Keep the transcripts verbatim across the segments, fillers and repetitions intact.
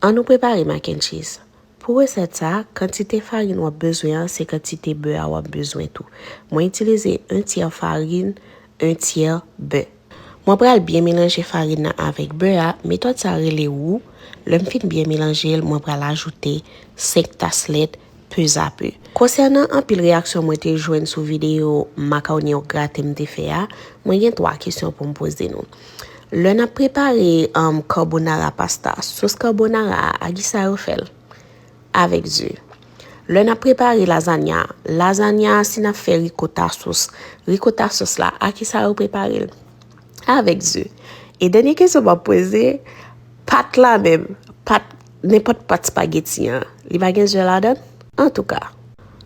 Ann nou prepare mac and cheese. Pou resèt sa, kantite farin w ap bezwen an se kantite bè a w ap bezwen tou. Mwen itilize en tyè farin, en tyè bè. Mwen pral byen melanje farin nan avèk bè a, metòd sa rele wou. Lè m fin byen melanje l, mwen pral ajoute senk tas lèt pezapè. Konsènan anpil reyaksyon mwen te jwenn sou videyo makawoni yo grate m te fè a, mwen gen twa kesyon pou m poze nou. Lè n ap prepare um, carbonara pasta, sos carbonara a, a kisa yo fè l? Avèk ze. Lè n ap prepare lazanya, lazanya si n ap fè rikota sos, rikota sos la, a kisa yo prepare l? Avèk ze. E dènye kesyon m ap poze, pat la menm, pat, nenpòt pat spageti an, li pa gen ze ladan? Antouka,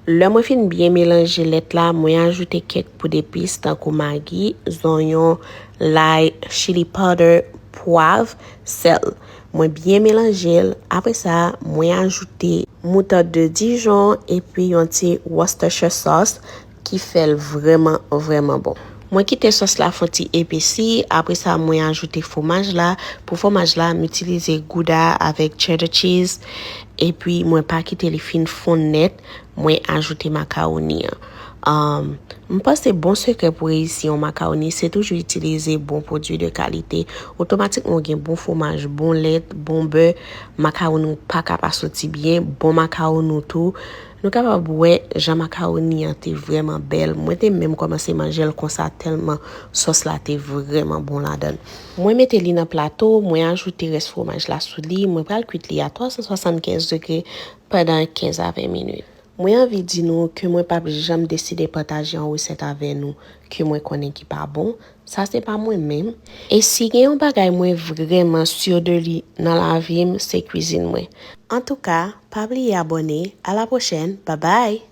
lè mwen fin byen melanje lèt la, mwen ajoute kèk poud epis tankou magi, zonyon, lay, chili powder, pwav, sèl. Mwen byen melanje l. Apre sa, mwen ajoute moutad de Dijon epi yon ti Worcestershire sauce ki fè l vrèman, vrèman bon. Mwen kite sòs la fè yon ti epesi, apre sa mwen ajoute fwomaj la. Pou fwomaj la, m itilize gouda avèk cheddar cheese, epi mwen pa kite li fin fonn nèt, mwen ajoute makawoni an. Um, m panse bon sekrè pou reyisi yon makawoni, se toujou itilize bon pwodui de kalite. Otomatikman, w gen bon fwomaj, bon lèt, bon bè, makawoni w pa ka pa soti byen, bon makawoni w tou. Nou kapab wè jan makawoni an te vrèman bèl. Mwen te menm kòmanse manje l konsa tèlman sòs la te vrèman bon ladan l. Mwen mete li nan plato, mwen ajoute rès fwomaj la sou li, mwen pral kwit li a twa san swasannkenz degre pandan kenz a ven minit. Mwen anvi di nou ke mwen p ap janm deside pataje yon resèt avè nou ke mwen konnen ki pa bon. Sa se pa mwen menm. E si gen yon bagay mwen vrèman sur de li nan lavi m, se kwizin mwen. Antouka, pa bliye abòne. A la pwochèn. Babay!